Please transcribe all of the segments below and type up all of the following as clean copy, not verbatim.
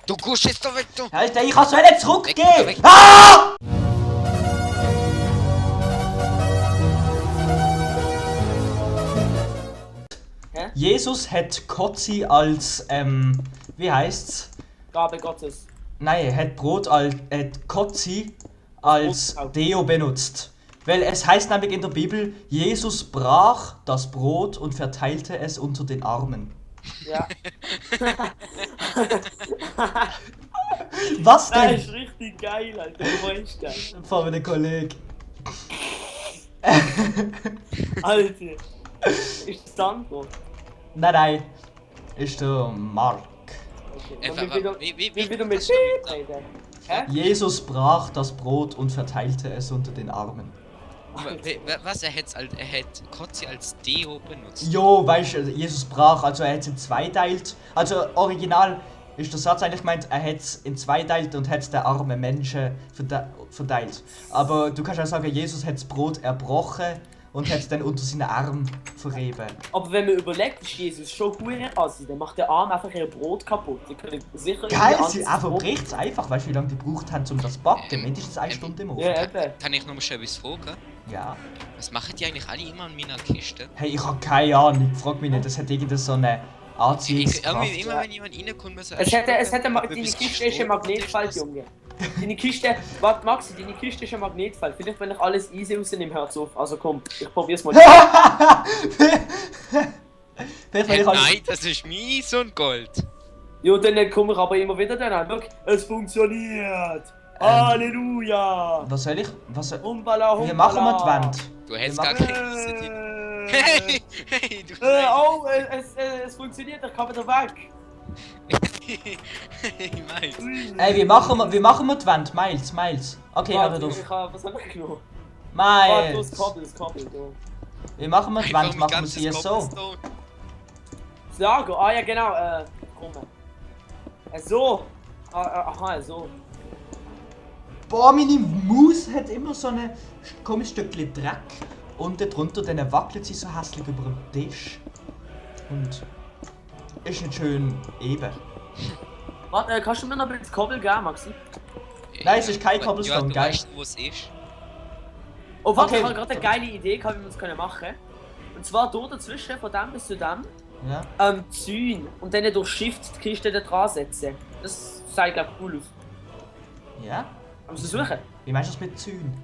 Du gehst jetzt da weg, du! Alter, ich kann es nicht zurückgehen! Weg. Ah! Hä? Jesus hat Kotzi als, wie heißt's? Gabe Gottes. Nein, er hat Kotzi als Brot. Deo benutzt. Weil es heißt nämlich in der Bibel, Jesus brach das Brot und verteilte es unter den Armen. Ja. Was Das denn? ist richtig geil, Alter. Wo ist der? Von meinem Kollegen. Alter. Ist das Sandro? Nein. Ist der Mark. Okay. Und Wie wie wieder mit kannst du damit reden? Hä? Jesus brach das Brot und verteilte es unter den Armen. Was? Er hat Kotzi als Deo benutzt. Jo, weißt du, Jesus brach, also er hat es in zwei teilt. Also original ist der Satz eigentlich gemeint, er hat es in zwei teilt und hat es den armen Menschen verteilt. Aber du kannst auch sagen, Jesus hat das Brot erbrochen und hat es dann unter seinen Arm verrieben. Aber wenn man überlegt, ist Jesus schon gut assi. Dann macht der Arm einfach ihr Brot kaputt. Die können sicher Geil, irgendwie sie anderes einfach Brot- bricht es einfach, weißt du, wie lange die gebraucht haben, um das zu backen? Mindestens eine Stunde im Ofen. Ja, eben. Kann ich noch mal schnell etwas fragen? Ja. Was machen die eigentlich alle immer in meiner Kiste? Hey, ich hab keine Ahnung, frag mich nicht, das hat irgendeine so eine Anziehungskraft. Immer wenn jemand reinkommt, muss er... Es hätte deine etwas Kiste ist ein Magnetfeld, Junge. Deine Kiste, warte Maxi, deine Kiste ist ein Magnetfeld. Vielleicht wenn ich alles easy rausnehme, hört's auf. Also komm, ich probier's mal. Vielleicht, Hey, wenn ich alles- nein, das ist mies und Gold. Jo, dann komme ich aber immer wieder dann. Look, es funktioniert. Halleluja. Was soll ich? Was soll... Humbala, humbala. Wir machen wir die Wand. Du hättest Wir gar machen- keine Kiste drin. Hey, hey, du Oh, es funktioniert, ich kann wieder weg. Ich mein. Ey, wie machen wir die Wand? Miles. Okay, hör Warte, auf. was hab ich genommen? Warte, Miles. das Koppel, du. Wie machen wir die Wand? Einfach Machen wir ganzes sie so? Cobblestone. Das Lager, ja genau, komm. So. Aha, so. Boah, meine Maus hat immer so ein komisches Stückchen Dreck. Und darunter dann wackelt sie so hässlich über den Tisch. Und ist nicht schön eben. Warte, kannst du mir noch ein bisschen Koppel geben, Maxi? Nein, es ist kein Ja, Cobblestone, du geil. weißt, wo es ist. Oh, warte, Okay. ich habe gerade eine geile Idee, wie wir es machen können. Und zwar hier dazwischen, von dem bis zu dem, Ja. Zäune und dann durch Shift die Kiste da dran setzen. Das sah ich glaube cool aus. Ja? Haben Sie suchen? Wie meinst du das mit Zäunen?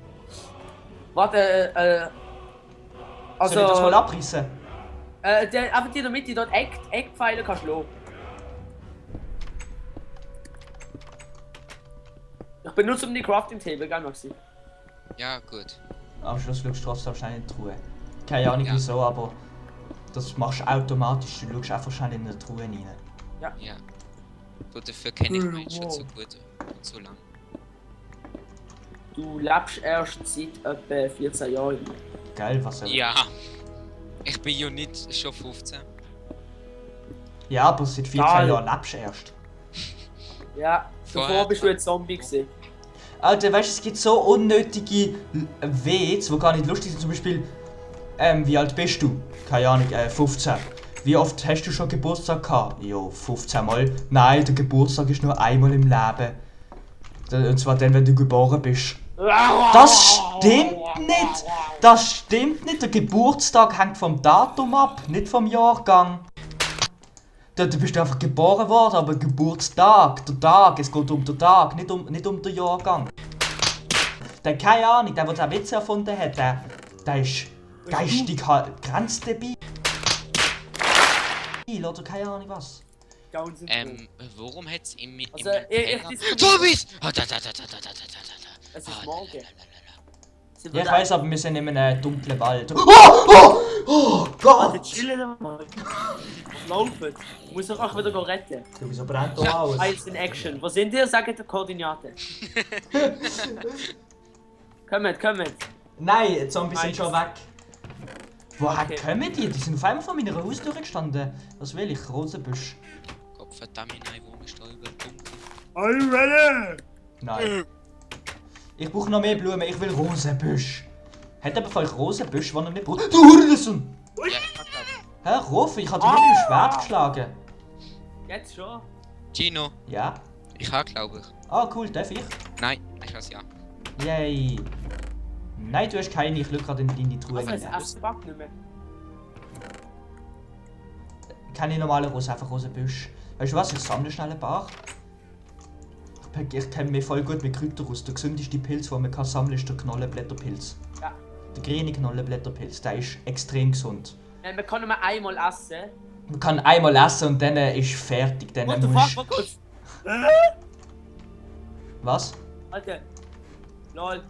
Warte, Soll ich das mal abrissen? einfach die in der Mitte, dort Eckpfeile kannst du lassen. Ich benutze um die Crafting Table, gell Maxi? Ja, gut. Am Schluss schaust du trotzdem wahrscheinlich in die Truhe. Keine Ahnung Ja. wieso, aber das machst du automatisch. Du schaust einfach schnell in eine Truhe rein. Ja. So, dafür kenne ich meinen schon Wow. so gut und so lang. Du lebst erst seit etwa 14 Jahren. Geil, was Ja. Ich bin ja nicht schon 15. Ja, aber seit 14 Geil. Jahren lebst du erst. Ja, Vorher- davor bist du ein Zombie gewesen. Alter, weißt du, es gibt so unnötige Witze, die gar nicht lustig sind. Zum Beispiel, wie alt bist du? Keine Ahnung, 15. Wie oft hast du schon Geburtstag gehabt? Jo, 15 Mal. Nein, der Geburtstag ist nur einmal im Leben. Und zwar dann, wenn du geboren bist. Das stimmt nicht! Das stimmt nicht! Der Geburtstag hängt vom Datum ab, nicht vom Jahrgang. Du bist einfach geboren worden, aber Geburtstag, der Tag, es geht um den Tag, nicht um den Jahrgang. Der, keine Ahnung, der den Witz erfunden hat, der ist geistig grenzdebil. Oder keine Ahnung was. Ganz Warum hat's im Also, Keller... diskutiere- Zombies! Es ist morgen. Sind Ja, wir ich da? weiss, aber wir sind in einem dunklen Wald. Oh Gott! Warte, chillen mal. Laufen. Ich muss doch auch wieder retten. Du, wieso brennt doch alles? Eins in Action. Wo sind ihr? Sagt die Koordinaten. Kommt. Nein, die Zombies sind Eins. schon weg. Woher Okay. kommen die? Die sind auf einmal vor meiner Haustür gestanden. Was will ich? Rosenbüsch. Gott verdammt, nein, warum ist da überall dunkel? Are you ready? Nein. Ich brauche noch mehr Blumen. Ich will Rosenbüsch. Hat aber vielleicht Rosenbüsch, die er nicht braucht? Du Hurensohn! Ja, Hä, Rolf, ich hab dich mit dem Schwert geschlagen. Jetzt schon. Gino, Ja? Ich habe, glaube ich. Ah, cool, darf ich? Nein, ich weiß ja. Yay. Nein, du hast keine, ich schaue gerade in deine Truhe Also, als rein. erstes Back nicht mehr. Keine normale Rose, einfach Rosenbüsch. Weißt du was, ich sammle schnell ein paar. Ich kenne mich voll gut mit Kräutern aus. Der gesündeste Pilz, den man kann sammeln, ist der Knollenblätterpilz. Ja. Der grüne Knollenblätterpilz, der ist extrem gesund. Man kann nur einmal essen. Man kann einmal essen und dann ist fertig. Dann What the musst... fuck, kurz. Was? Alter. Lol.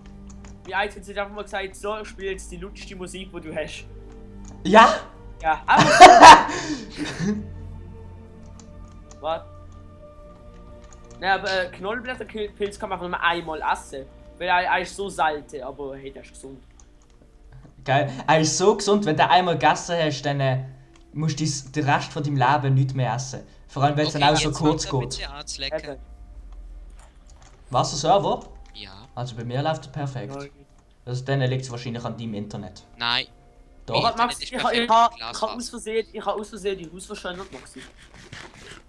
Wie alt hat einfach mal gesagt, so spiel jetzt die lauteste Musik, die du hast. Ja! Ja, aber. Was? Nein, aber Knollblätterpilz kann man einfach nur einmal essen. Weil er ist so salze, aber hey, der ist gesund. Geil. Er ist so gesund, wenn du einmal gegessen hast, dann musst du den Rest von deinem Leben nicht mehr essen. Vor allem, wenn es dann auch so kurz geht. Eben. Wasserserver? Ja. Also bei mir läuft er perfekt. Also dann liegt es wahrscheinlich an deinem Internet. Nein. Doch. Aber Max, ist ich perfekt, habe Glasfaser. aus Versehen die Haus verschwendet, Maxi.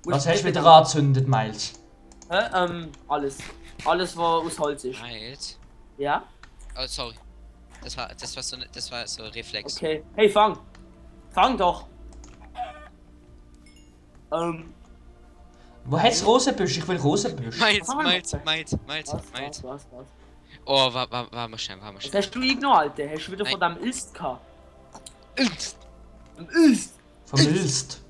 Was hast du wieder angezündet, Miles? Alles. Alles, was aus Holz ist. Halt. Ja? Oh, sorry. Das war so ein Reflex. Okay. Hey, fang! Fang doch! Wo hat's Rosenbüsch? Ich will Rosenbüsch. Miles. Was? Oh, war mal schnell. Was hast du ignorant, Alter? Hast du wieder Nein. von deinem Ist gehabt? Ist! Vermülst.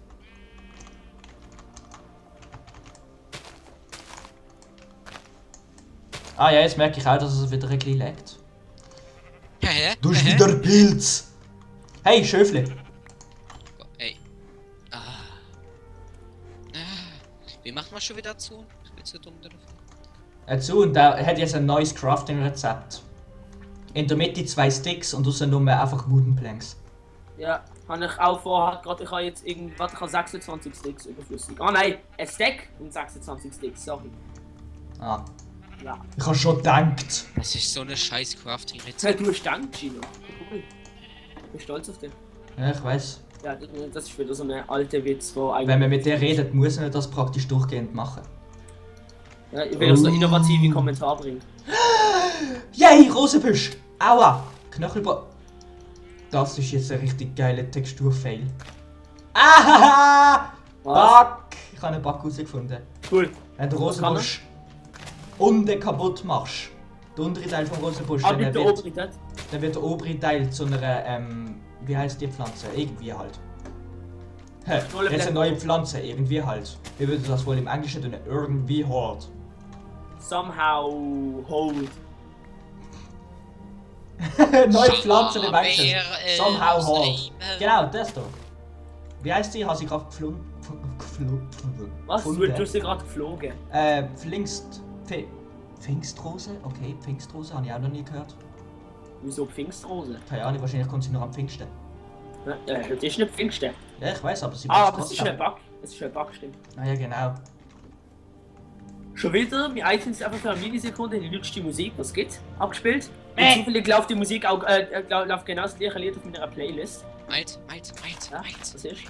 Ah ja, jetzt merke ich auch, dass es wieder ein bisschen leckt. Hä? Du bist wieder Pilz! Hey, Schöfli! Ey. Ah. Wie macht man schon wieder zu? Ich bin zu dumm dafür. Zu, und der hat jetzt ein neues Crafting-Rezept. In der Mitte 2 Sticks und außen nur einfach Wooden Planks. Ja, habe ich auch vorher gerade. Ich habe jetzt irgendwas, ich habe 26 Sticks überflüssig. Ah nein, ein Stack und 26 Sticks, sorry. Ah, Ja. ich habe schon gedacht. Das ist so eine scheiß Ja, Crafting-Rezept. du bist dank, Gino. Cool. Ich bin stolz auf dich. Ja, ich weiß. Ja, das ist wieder so eine alte Witz, wo eigentlich. Wenn man mit dir redet, muss man das praktisch durchgehend machen. Ja, ich will auch so innovative Kommentar bringen. Yay, Rosenbüsch! Aua! Knöchelbro... Das ist jetzt ein richtig geiler Textur-Fail. Ah! Bug! Ich habe einen Bug herausgefunden. Cool. Wenn du Was kann Rosenbusch unten kaputt machst, der untere Teil vom Rosenbusch, Aber dann mit der wird, oberen dort. dann wird der obere Teil zu einer, wie heißt die Pflanze? Irgendwie halt. Hä? Jetzt eine neue Pflanze, irgendwie halt. Wie würde das wohl im Englischen tun? Irgendwie halt. Somehow hold. Neue Pflanzen im Englischen. Wer, Somehow halt. Same. Genau, das da. Wie heißt die? Ich habe sie gerade Was? Du gefunden. bist ja gerade geflogen. Pfingstrose? Okay, Pfingstrose habe ich auch noch nie gehört. Wieso Pfingstrose? Keine Ahnung, wahrscheinlich kommt sie noch am Pfingsten. Das ist nicht Pfingsten. Ja, ich weiß, aber sie Ah, weiß aber es ist trotzdem. ein Bug. Es ist ein Bug, stimmt. Ah ja, genau. Schon wieder, mir iTunes einfach für eine Millisekunde die lauteste Musik, was geht, abgespielt. Und zufällig läuft die Musik auch, läuft genau das gleiche Lied auf meiner Playlist. Miles. Ja, was ist?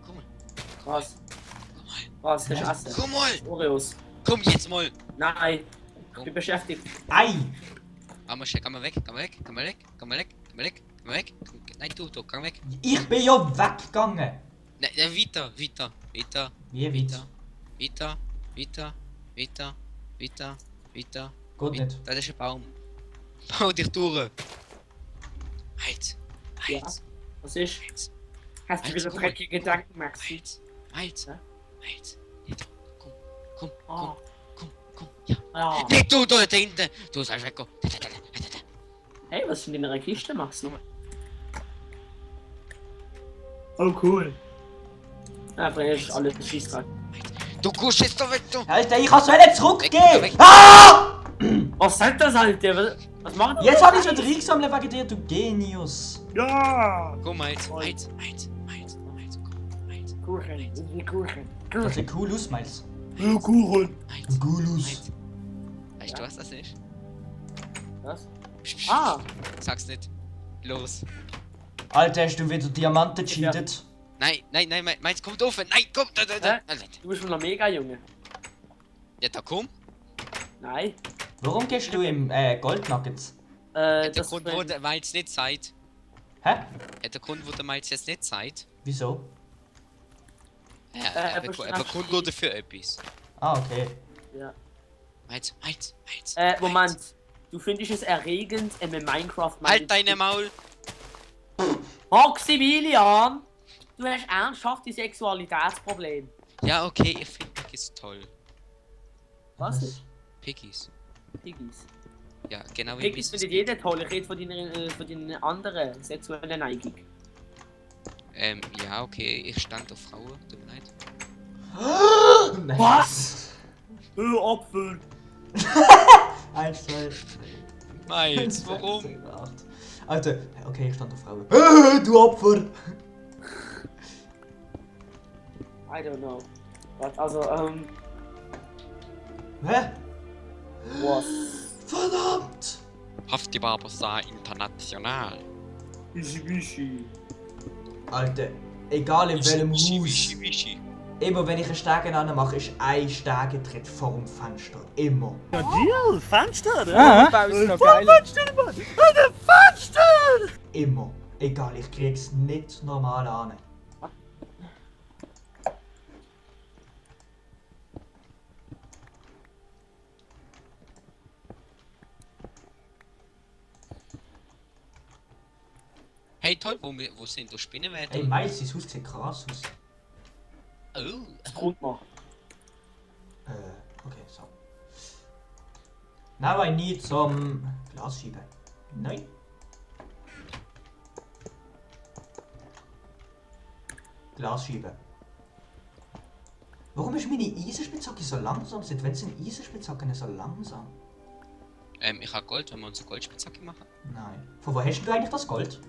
Komm mal. Was? Was? Hast du Essen? Komm mal. Oreos. Komm jetzt mal. Nein. Ich bin beschäftigt. Ei! Komm mal weg. Nein, du, komm weg. Ich bin ja weggegangen! Nein, weiter. Wie weit? Weiter. Geht nicht. Das ist ein Baum. Bau dich durch. Halt. Ja. Was ist? Hast du wieder dreckige Gedanken, Maxi? Halt. Ja? Komm. Ah. Komm. Ja. Ja. Nicht du da hinten. Du sollst weg. Hey, was ist in deiner Kiste, Maxi? Oh, cool. Einfach ist alles Schießtag. Du guckst jetzt doch weg, du. Alter, ich kann es nicht zurückgehen! Weg. Ah! Was soll das, Alter? Was macht das? Jetzt habe ich es wieder eingesammelt wegen dir, du Genius! Ja! Komm, halt. Kuchen. Kuchen. Das sieht cool aus, Miles. Kuchen. Cool aus. Weißt du, was das ist? Was? Ah! Sag's nicht. Los. Alter, hast du wieder Diamanten gecheatet? Nein, meins kommt offen. Nein, komm. Hä? Du bist schon noch mega, Junge. Ja, da komm. Nein. Warum gehst du im Gold Nuggets? Der Das Grund, wo der Miles nicht sagt. Hä? Der Grund, wo der Miles jetzt nicht sagt. Wieso? Ja, aber er schnell bekommt nur dafür etwas. Ah, okay. Ja. Miles. Moment. Du findest es erregend, in Minecraft... Halt deine Maul! Maximilian! Du hast ernsthaft ein Sexualitätsproblem. Ja, okay, ich finde Piggies toll. Was nicht? Piggies. Piggies. Ja, genau wie Piggies findet jeder toll. Ich rede von deiner anderen sexuellen Neigung. Ja, okay, ich stand auf Frauen, tut mir leid. Nein. Was? Apfel! 1, 2, Miles, warum? 8. Alter, okay, ich stand auf Frauen. Du Opfer! I don't know. Also, Hä? was? Verdammt! Hafti Barbosa International. Wischi. Alter, egal in welchem Wischi, Haus, wischi, wischi. immer wenn ich einen Stegen anmache, ist ein Stegentritt vor dem Fenster. Immer. Ja, Deal, Fenster, Ja, Bau ist noch geil. Immer. Egal, ich krieg's nicht normal an. Hey, toll, wo sind die Spinnenwälder? Ey, Miles, dein Haus sieht krass aus. Oh, Grund mal. Okay, so. Now I need some Glasscheibe. Nein. Glasscheibe. Warum ist meine Eisenspitzhacke so langsam? Seit wann sind Eisenspitzhacken so langsam? ich habe Gold, wenn wir unsere Goldspitzhacke machen. Nein. Von wo hast du eigentlich das Gold?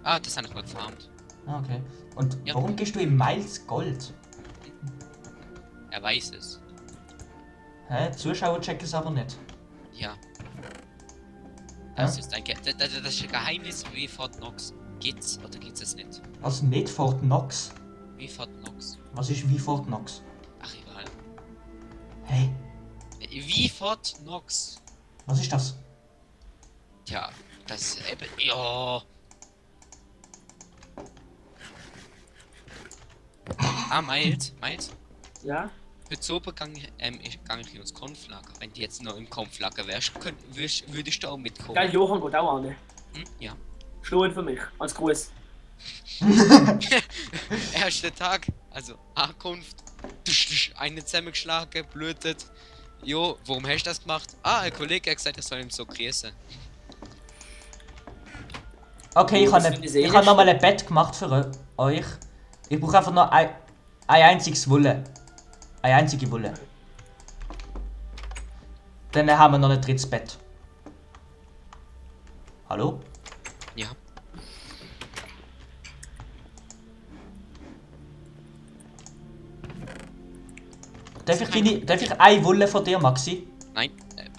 Ah, das habe ich mal gefarmt. Ah, okay. Und Ja. warum gehst du in Miles Gold? Er weiß es. Hä? Zuschauer checken es aber nicht. Ja. Das ist ein das ist ein Geheimnis wie Fort Knox. Gibt's oder gibt's es nicht? Also nicht Fort Knox. Wie Fort Knox. Was ist wie Fort Knox? Ach egal. Hey, Wie Fort Knox. was ist das? Tja, das ist eben. Ja. Ah, Miles. Ja? Heute oben gang ich in uns Konflager. Wenn du jetzt noch im Konflager wärst, würdest du auch mitkommen. Geil, Johann geht auch an. Hm? Ja. Schluen für mich, als Gruß. Erster Tag, also Ankunft. Einen zusammengeschlagen, blutet. Jo, warum hast du das gemacht? Ah, ein Kollege hat gesagt, er soll ihm so grüßen. Okay, ich Das habe finde ich sehr hab nochmal ein Bett gemacht für euch. Ich brauche einfach nur ein einziges Wolle. Eine einzige Wolle. Dann haben wir noch ein drittes Bett. Hallo? Ja. Darf ich eine Wolle von dir, Maxi? Nein,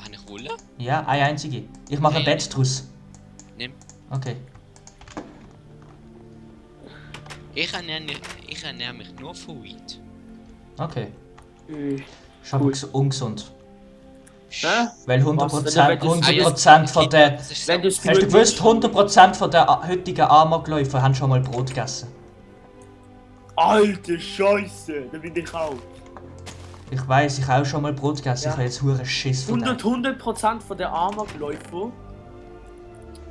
habe ich Wolle? Ja, eine einzige. Ich mache ein Okay. Bett draus. Nimm. Okay. Ich ernähre mich nur von Weed. Okay. Mhm. Ist aber ungesund. Hä? Weil Was, 100% von der... Das ist Wenn so. du Hast du gewusst, 100% von der heutigen Amokläufer haben schon mal Brot gegessen? Alte Scheiße, da bin ich auch. Ich weiß, ich habe auch schon mal Brot gegessen. Ja. Ich habe jetzt hure Schiss von dem. 100% von der Amokläufer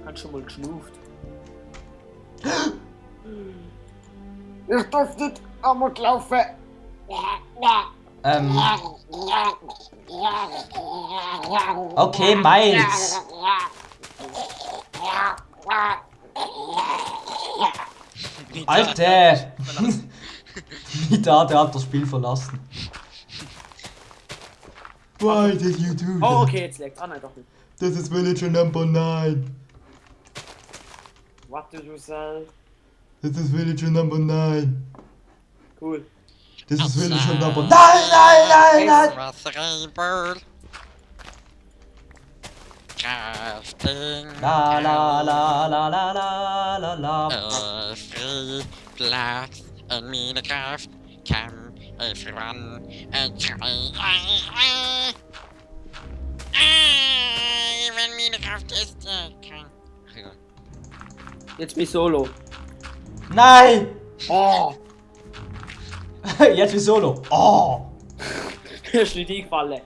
hat schon mal geschnauft. Ich darf nicht Amok laufen. Okay, Miles. Alter! Der hat das Spiel verlassen. Why did you do Oh, that? okay, jetzt leckt. Ah, nein, doch nicht. This is Villager number 9. What did you say? This is Villager number 9. Cool. This is Villager number... Nein, Nein! Crafting. La la la la la la la la. Free Platz in Minecraft kann everyone, wenn mir nicht auf das egal. Jetzt bin ich solo. Nein! Oh! Jetzt wie Solo. Oh! Mir ist nicht eingefallen.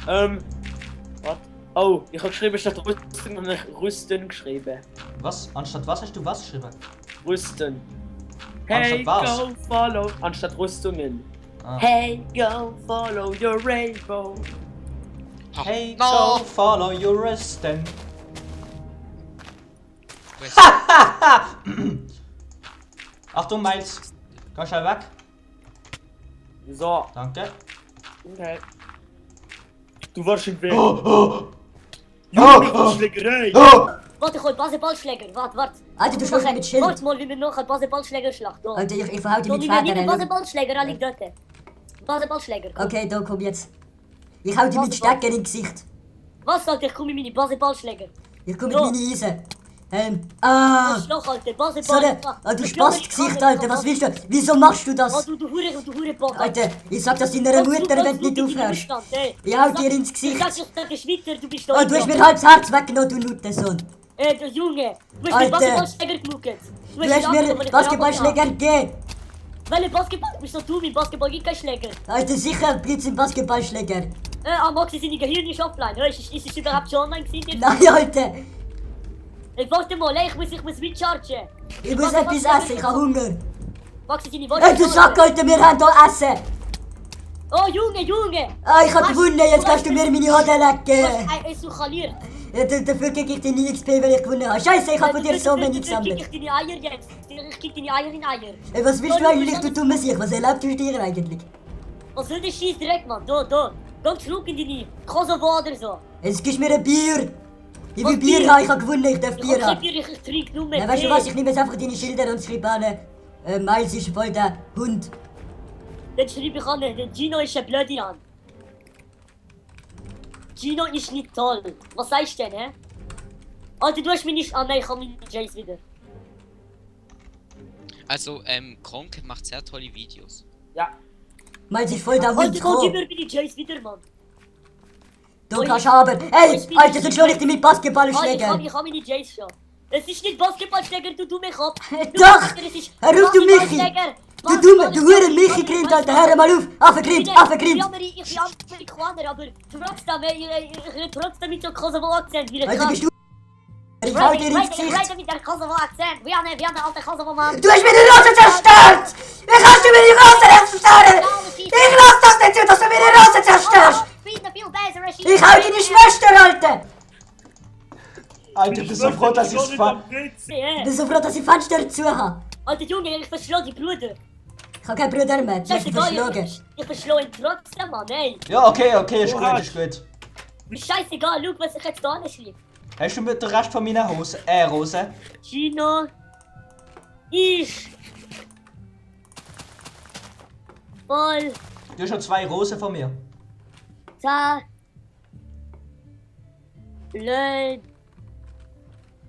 Was? Oh, ich habe geschrieben statt Rüsten und nicht Rüsten geschrieben. Was? Anstatt was hast du was geschrieben? Rüsten. Hey, Anstatt was? go follow. Anstatt Rüstungen. Ah. Hey, go follow your rainbow. Hey, no. go follow your Resten. Achtung, Miles. Geh schnell weg. So, Danke. okay. Du warst im Weg. Oh, Junge, Schlägerei. oh. Warte, ich hol Basketballschläger. Warte. Alter, du schlägst mit Schild. Warte mal, wie wir noch einen Basketballschläger schlagen. Da. Alter, ich verhalte Da, mit wir nehmen Federn. Basketballschläger, alle dort. Basketballschläger. Komm. Okay, da komm jetzt. Ich hau dir mit Stecken ins Gesicht. Was, Alter? Ich komme mit meinen Basketballschläger. Ich komm mit Ja. meinen Eisen. Was noch, Alter? Basketball. Du spast Gesicht, Alter, was willst du? Wieso machst du Oh, das? du Hurenbock. Alter, ich sag das deiner Mutter, wenn du nicht aufhörst. Ich hau dir ins Gesicht. Ich sag dir, das ist weiter, du bist Oh, du hast mir halb das Herz weggenommen, du Nuttensohn. Du Junge, du hast mir Alter. Basketballschläger gemuckt. Du hast mir Basketballschläger gegeben. Welche Basketball? Du bist so dumm, im Basketball gibt keinen Schläger. Alter, sicher gibt's einen Basketballschläger. Maxi, seine Gehirn ist offline. Ist es überhaupt schon online gewesen? Nein, Alter. Warte mal, ich muss rechargen. Ich muss etwas essen, ich hab Hunger. Maxi, seine Ey, du Sack, Alter, wir haben hier Essen. Oh, Junge! Ah, ich hab gewonnen, jetzt kannst du mir meine Hode Du lecken. hast esukaliert. Ja, dafür krieg ich deine XP, weil ich gewonnen habe. Scheiße, ich hab von dir so wenig Ich gesammelt. krieg deine Eier jetzt. Ich krieg deine Eier in Eier. Ey, was willst du eigentlich, du dummes Ich? Was erlaubt du dir eigentlich? Was soll der Scheiß direkt, Mann? Da. Komm zurück in deine Kosovo oder so. Jetzt gibst du mir ein Bier. Ich will Was Bier Bier? haben, ich hab gewonnen, ich darf Ich Bier hab haben. Bier, ich trinke nur mehr Ja, weißt du Tee. was, ich nehme jetzt einfach deine Schilder und schreibe an. Miles ist voll der Hund. Dann schreibe ich an, der Gino ist ein Blödi an. Gino ist nicht toll. Was sagst du denn, hä? Alter, du hast mich nicht... Ah nein, ich hab meine Jays wieder. Also, Kronk macht sehr tolle Videos. Ja, Miles ist voll der Alter, Hund. komm, gib Komm. mir meine Jays wieder, Mann. Du kannst haben. Ey, Alter, sonst schlage ich dich mit Ah, Basketballschläger. ich hab meine Jays schon. Es ist nicht Basketballschläger, du dumme Kopf. Doch! Hör auf, du Michi! Du dumme, du Huren Michi grimmt, Alter, hör mal auf! Affengrimmt, Affengrimmt! Ich bin Amerikaner, aber trotzdem, ich trotzdem mit so Kosovo-Akzent, wie Alter, bist du... Ich hau dir ins Ich Gesicht! rede mit der Kosovo-Akzent, wie ein alter Kosovo-Mann. Du hast mir die Rose zerstört! Wie kannst du mir die Rose zerstören? Ich lass das nicht zu, dass du mir die Rose zerstörst! Ich hau deine Schwester, Alter! Alter, ich bin so froh, dass ich's fand. Ich bin so froh, dass ich Fenster zu habe. Alter Junge, ich verschlage die Brüder. Ich hab keinen Bruder mehr, du hast mich Scheißegal, verschlagen. ich verschlage ihn trotzdem, Mann, ey. Ja, okay, ist gut, ist gut. Ist scheißegal, schau, was ich jetzt da schreibe. Hast du mit dem Rest von meiner Hose, Rose? Gino ist voll Du hast schon 2 Rosen von mir. da blöd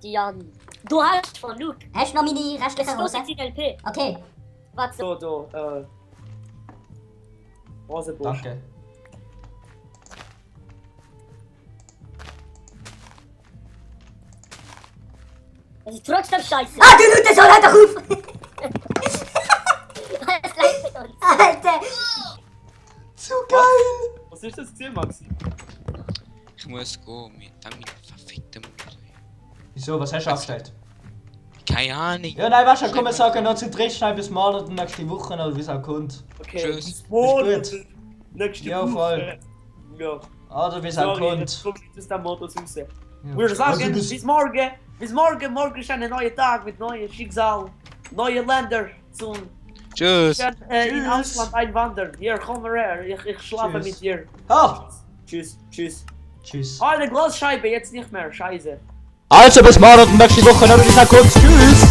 Jan. Du hast von Luke. Hast du noch meine Das restlichen ist Rose? jetzt in LP. Okay. Warte. Rosenbusch. Danke. Das ist trotzdem scheiße. Ah, du Nutte, soll halt doch auf! Das reicht mit uns. Alter! Zu geil! Was ist das Ziel, Maxi? Ich muss gehen mit meiner verfickten Mutter. Wieso, was hast du abgestellt? Keine Ahnung. Ja, nein, weißt du, komm, wir sagen noch zu dritt schnell bis morgen oder nächste Woche oder wie es auch kommt. Okay, Tschüss. bis morgen. Ist gut. Nächste Ja, Woche. voll. Ja, Oder wie es auch sorry, kommt. jetzt kommt aus dem Modus raus. Ja. Würde sagen, Also, das- bis morgen. Bis morgen. Morgen ist ein neuer Tag mit neuen Schicksal. Neue Länder zum Tschüss. in Tschüss. Ausland einwandern. Hier, komm mal her. Ich schlafe Tschüss. mit dir. Ah! Tschüss, tschüss. Tschüss. Oh, eine Glasscheibe, jetzt nicht mehr. Scheiße. Also bis morgen und nächste Woche, oder wie es auch kommt. Tschüss!